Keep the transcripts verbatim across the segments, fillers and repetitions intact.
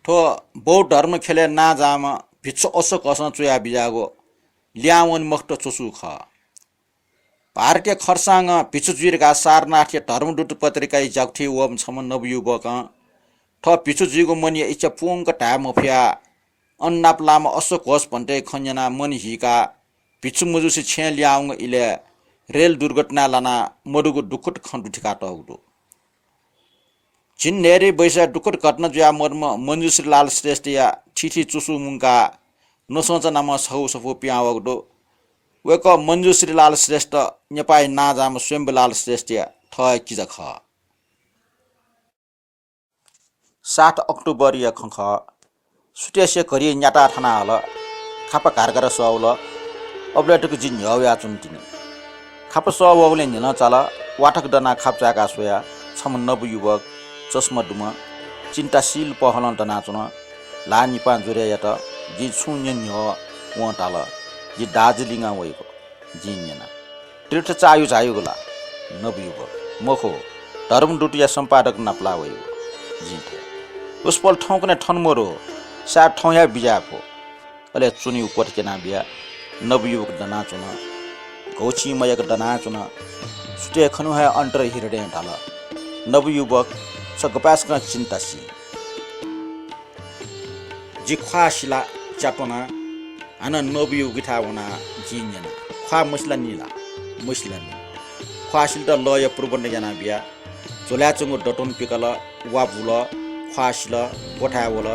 थ्व बौद्ध धर्म ख्यलय् नांजाःम्ह भिक्षु अशोक घोषं च्वया बिज्याःगु ल्याहां वने मखुत च्वसू खः। भारतया खरसाङं भिक्षु जुइ धकाः सारनाथया धर्मदूत पत्रिकाया ज्याकुथिइ वःम्ह छम्ह नवयुवकं थः भिक्षु जुइगु मनया इच्छा पूवंक धाये मफयाः अन नापलाःम्ह अशोक घोष भन्तेया खँ न्यनाः मन हीकाः भिक्षु मजुसे छेँय् लिहां वंगु इलय् रेल दुर्घटनाय् लानाः मदुगु दुःखद खँ दुथ्याकातःगु दु। झिंन्हय्‌दँय् बैसाय् दुःखद घटना जुयाः मदुम्ह मञ्जुश्री लाल श्रेष्ठया थीथी च्वसू मुंकाः नसंचा नामं छगू सफू पिहां वःगु दु। वय्‌कः मञ्जुश्री लाल श्रेष्ठ नेपाःया नांजाःम्ह स्वयम्भू लाल श्रेष्ठया थःहे किजा खः। सात अक्टोबरया खँ खः। सुथसिया घडी न्याताः थाना हल। खापा घारघार सःवल। अबलय् तक जि न्ह्यः वयाच्वनातिनि। खापा सः वःगुलिं न्ह्यलं चाल। वाथक दनाः खापा चाय्‌काः स्वया। छम्ह नवयुवक, चस्मा दुम्ह, चिन्ताशील पहलं दनाच्वन। ल्हाः निपां ज्वरय् यात। जिं छुं न्यने न्ह्यः वं धाल, "जि दार्जिलिङं वइगु।" जिं न्यना, "तीर्थ चाःयु झाइगु ला?" "नवयुवक।" "मखु, धर्मदूतया सम्पादक नापलाः वइगु।" जिं धाये। "वसपोल थौंकन्हय् थन मदु, सायद थौं हे बिज्याये फु।" अले च्वनीगु क्वथा क्यनाबिया। नवयुवक दनाच्वन। घौछिं मयाक दनाच्वन। सुथय् खनेदुगु हे अन्तर्हृदयं धाल, "नवयुवक, छ गपाय्‌सकं चिन्ता सी?" "जि ख्वाः सिला च्यात्वना, हानं नवयुवकयाथाय् वनाः जिं न्यना।" "ख्वाः मसिलानि ला?" "मसिलानि।" "ख्वाः सिलेत लःया प्रबन्ध यानाबिया।" झोलाय् च्वंगु दतुं पिकल, वा बुल, ख्वाः सिल, क्वथाय् वल।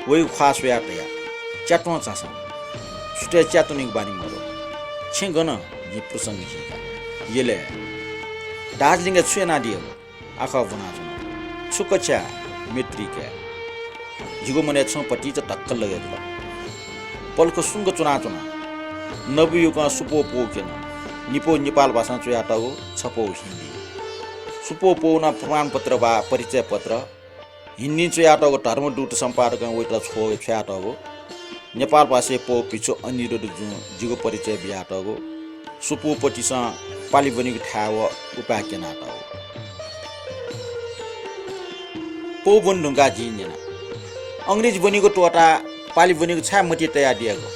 वइगु ख्वाः स्वयाः तया। च्यात्वं चाःसां। सुथय् च्यात्वनीगु बानी मदु। छेँ गन? जिं प्रसंग सीका। यलय्। "दार्जिलिङय् छु यानादियागु?" "आखः ब्वनाच्वना।" "छु कक्षा?" "मैत्रीकय्।" जिगु मनय् छं भतिचा धक्क लगे जुल। पलख सुंक च्वनाच्वना। नवयुवकं सुपौ पौ क्यन। निपौ नेपाल भाषां च्वयातःगु, छपौ हिन्दी। सुपौ पौ नं प्रमाणपत्र वा परिचय पत्र। हिन्दीं च्वयातःगु धर्मदूत सम्पादकं वइत छ्वय् छ्वयातःगु। नेपाल भाषाय् पौ भिक्षु अनिरुद्ध जुं जिगु परिचय बियातःगु। सुपौ पतिसं पालि ब्वनीगु थाय् व उपाय् क्यनातःगु। पौ ब्वने धुंकाः जिं न्यना, "अंग्रेजी ब्वनीगु त्वःताः पालि ब्वनीगु छाय् मतिइ तयादियागु?"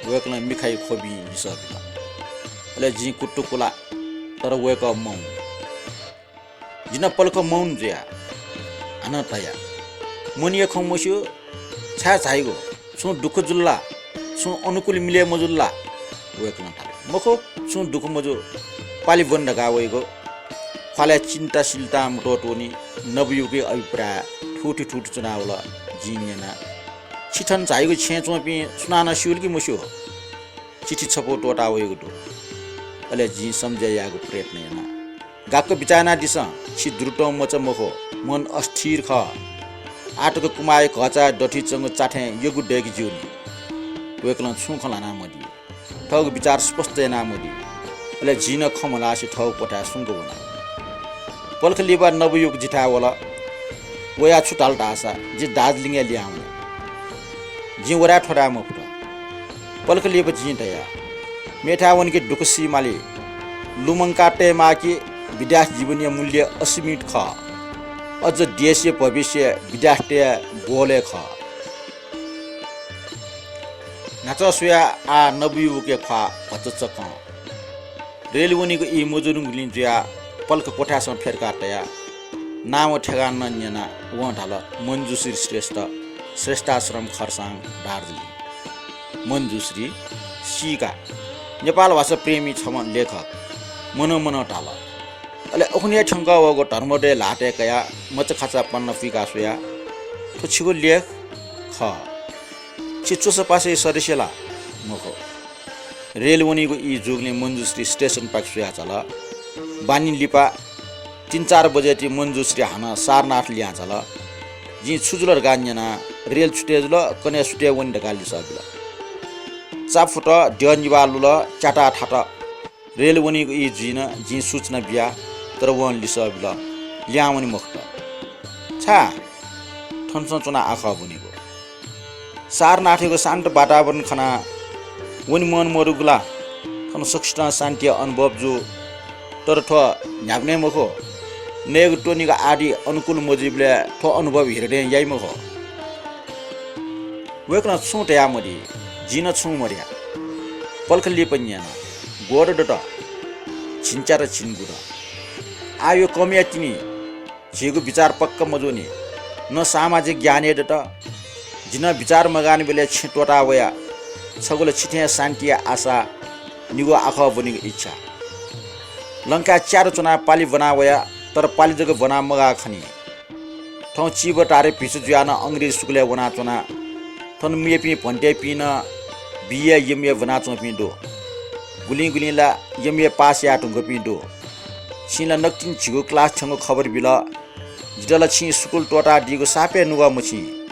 वय्‌कलं मिखाया ख्वबिं लिसः बिल। अले जिं कुतुकुला, तर वय्‌कः मौन। जि नं पलख मौन जुया। हानं धया, "मनया खँ मस्यू, छाय् झाइगु? छुं दुःख जुल ला? छुं अनुकूल मिले मजुल ला?" वय्‌कलं धाल, "मखु, छुं दुःख मजू, पालि ब्वने धकाः वइगु।" ख्वालय् चिन्ताशीलतां मत्वःतुनि नवयुवकया अभिप्राय थुथि थुथि च्वनावल। जिं न्यना, "छि थन झाइगु छेँय् च्वंपिं सुनानं स्यूल कि मस्यू?" चिठी छपौ त्वःता वइगु दु। अले जिं सम्झे यायेगु प्रयत्न याना। गाक्क बिचाः यानादिसँ, छि द्रुतं मचा मखु, मन अस्थिर खः। आः तक कुमाःया घःचाय् दथुइ च्वंगु चा थें यग्गु दय्‌के ज्यूनि। वय्‌कलं छुं खँ ल्हानामदी। थःगु बिचाः स्पष्ट यानामदी। अले जिं नं खँ मल्हासे थःगु क्वथाय् सुंक वना। पलख लिपा नवयुवक जिथाय् वल। वयाः छु धाल धाःसा, जि दार्जिलिङय् लिहां वने। जिं व धाये थ्व धाये मफुत। पलख लिपा जिं धया, मेथाय् वनेके दुःख सी माली। लुमंका तयेमाः कि विद्यार्थी जीवनया मूल्य असीमित खः। अझ देशया भविष्य विद्यार्थीतय् बोलय् खः। न्हाचः स्वयाः आः नवयुवकया ख्वाः भचा चकं। रेल वनीगु ई मजूनिगुलिं जुयाः पलख क्वथाय्‌सं फ्यतुकाः तया। नां व ठेगाना नं न्यनाः वं धाल, "मञ्जुश्री श्रेष्ठ, श्रेष्ठाश्रम खरसाङ, दार्जिलिङ।" मञ्जुश्री, सीका, नेपाल भाषा प्रेमी छम्ह लेखक। मनं मनं धाल। अले उखुन्हु हे थ्यंकः वःगु धर्मोदय ल्हातय् कयाः मचाखाचा पन्ना पुइकाः स्वया, "थ्व छिगु लेख खः। छि च्वसापासाया सदस्य ला?" "मखु।" रेल वनीगु ई जूगुलिं मञ्जुश्री स्टेसनपाखे स्वयाः झाल। बानि लिपा तीन चार बजेति मञ्जुश्री हानं सारनाथ लिहां झाल। जिं छु जुल धकाः न्यना, "रेल छुटे जुल, कन्हय् सुथय् वनी?" धकाः लिसः बिल। चाफुत द्यः निभाः लुल, च्याताः थात। रेल वनीगु ई जुइन, जिं सूचना बिया, तर वं लिसः बिल, "लिहां वने मखुत।" "छाय्? थनसं च्वनाः आखः ब्वनीगु।" सारनाथयागु शान्त वातावरण खनाः वने मन मदुगु ला? थन सकसितं शान्तिया अनुभव जू, तर थ्व न्ह्याबलें मखु। नयेगु त्वनेगु आदि अनुकूल मजुइबलय् थ्व अनुभव हृदयं याइ मखु। वय्कलं छुं धयामदी, जिं नं छुं मधया। पलख लिपा न्यन, ग्वःदँ दत, झिंच्यात झिंगुदँ। आयु कमया तिनि झीगु बिचार पक्का मजूनि, न सामाजिक ज्ञान हे दत। जिं नं बिचार मगाःनिबलय् छेँ त्वःता वया, छगू ला छिथें शान्तिया आशा निगू आखः ब्वनीगु इच्छा। लंकाय् च्यादँ च्वनाः पालि ब्वना वया, तर पालि जक ब्वना मगाः खनी। थौं चिब तारे भिक्षु जुयाः नं अंग्रेजी स्कूलय् वनाच्वना। थन मेपिं भन्तेपिं नं B A, M A ब्वनाच्वंपिं दु। गुलिं गुलिं ला M A पास याये धुंकूपिं दु। छिं ला नकतिनि झीगु class थ्यंगु खबर बिल। जितः ला छिं स्कूल त्वःतादीगु साप हे नुगः मछिं।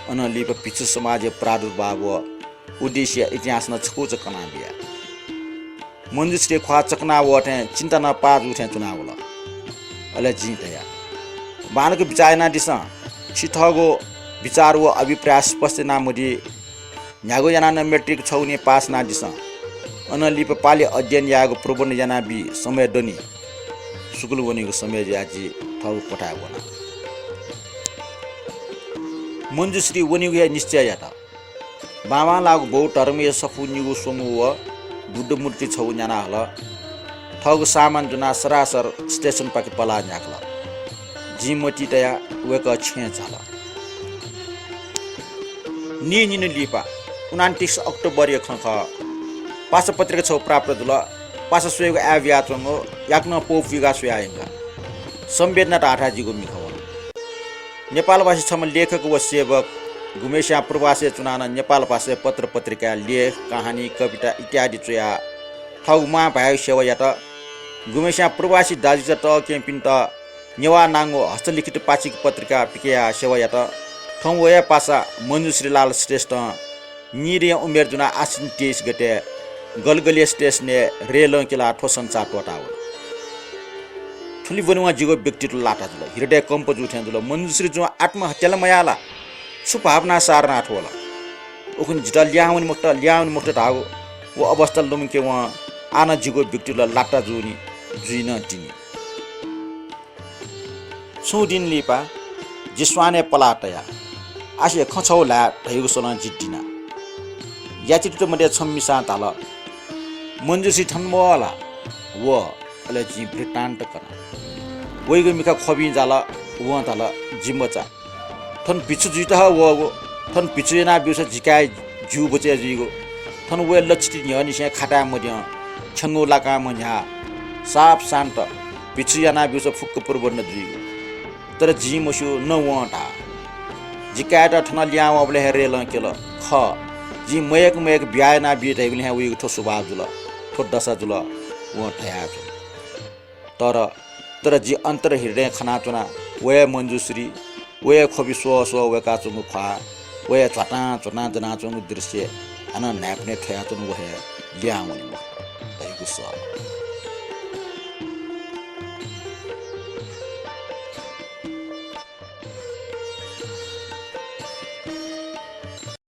अनं लिपा भिक्षु समाजया प्रादुर्भाव व उद्देश्यया इतिहास नं छकूचा कनाबिया। मञ्जुश्री ख्वाः चकना वःथें चिन्ता नं पाः जूथें च्वनावल। अले जिं धया, बांलाक बिचाः यानादिसँ, छि थःगु बिचार व अभिप्राय स्पष्ट यानामदी। न्ह्यागु यानाः नं matric छगुनिं पास यानादिसँ। अनं लिपा पालि अध्ययन यायेगु प्रबन्ध यानाबी, समय दनि। स्कूल वनीगु समय जुयाः जि थःगु कोठाय् वना। मञ्जुश्री वनीगु हे निश्चय यात। बांबांलाःगु बौद्ध धर्मया सफू निगू स्वंगू व बुद्ध मूर्ति छगू न्याना हल। थःगु सामान ज्वनाः सरासर स्टेसनपाखे पलाः न्ह्याकल। जिं मतिइ तयाः वय्कः छेँय् झाल। नीनिन्हु लिपा उनान्तिस अक्टोबरया खँ खः। पासा पत्रिका छगू प्राप्त जुल। पासा स्वयेगु आय् बियाच्वंगु, याकनं पौ पुइकाः स्वयाः यंका। संवेदना धाःथाय् जिगु मिखा वल। नेपालभाषी छम्ह लेखक व सेवक गुम्हेस्यां प्रवासय् च्वनाः नं नेपाल भाषाय् पत्र पत्रिकाय् लेख, कहानी, कविता इत्यादि च्वयाः थःगु मां भाय्‌या सेवा यात। गुम्हेस्यां प्रवासी दाजुकिजा तःकेहेँपिन्त नेवाः नांगु हस्तलिखित पाक्षिक पत्रिका पिकयाः सेवा यात। थौं व हे पासा मञ्जुश्रीलाल श्रेष्ठं नीदँया उमेर ज्वनाः आश्विन तेइस गते गलगलिया स्टेसनय् रेलं क्यलाः थ्व संसार त्वःता वन। थुलि ब्वनेवं जिगु व्यक्तित्व लाता जुल, हृदय कम्प जू थें जुल। मञ्जुश्री जुं आत्महत्या ला मयाः ला? छु भावनां सारनाथ वल? उखुन्हु जितः ल्याहां वने मखुत, ल्याहां वने मखुत धाःगु व अवस्था लुमंके वं आः नं जिगु व्यक्तित्व लाता जूनि, जुइ नं तिनि। छुं दिं लिपा जि स्वानय् पलाः तया आसे खँ छगू ल्हाये धइगु सलं जिद्दिना। याचित मध्य छम्ह मिसां धाल, "मञ्जुश्री थन मवः ला?" व, अले जिं वृत्तान्त कना। वइगु मिखा ख्वबिं जाल, वं धाल, "जि मचा।" थन भिक्षु जुइत हे वःगु, थन भिक्षु यानाः ब्यूसा झी काय् ज्यू बचय् जुइगु। थन वया लच्छिति न्ह्यःनिसें खाताय् मद्यं, छ्यंगू लाकां मन्ह्याः, साफ शान्त, भिक्षु यानाः ब्यूसा फुक्क प्रबन्ध जुइगु। तर जिं मस्यू, न वं धाः। जि काय्‌यात थन लिहां वःबलय् हे रेलं क्यल। खः, जिं मयय्क मयय्क ब्याहा यानाबी धइगुलिं हे वइगु थ्व स्वभाव जुल, थ्व दशा जुल, वं धयाच्वन। तर, तर जि अन्तर्हृदयं खनाच्वना, व हे मञ्जुश्री, व हे ख्वबि स्वः स्वः वय्काच्वंगु ख्वाः, व हे झ्वातां झ्वातां दनाच्वंगु दृश्य हानं न्हाय्पनय् थ्वयाच्वन, व हे लिहां वने मखु धइगु सः।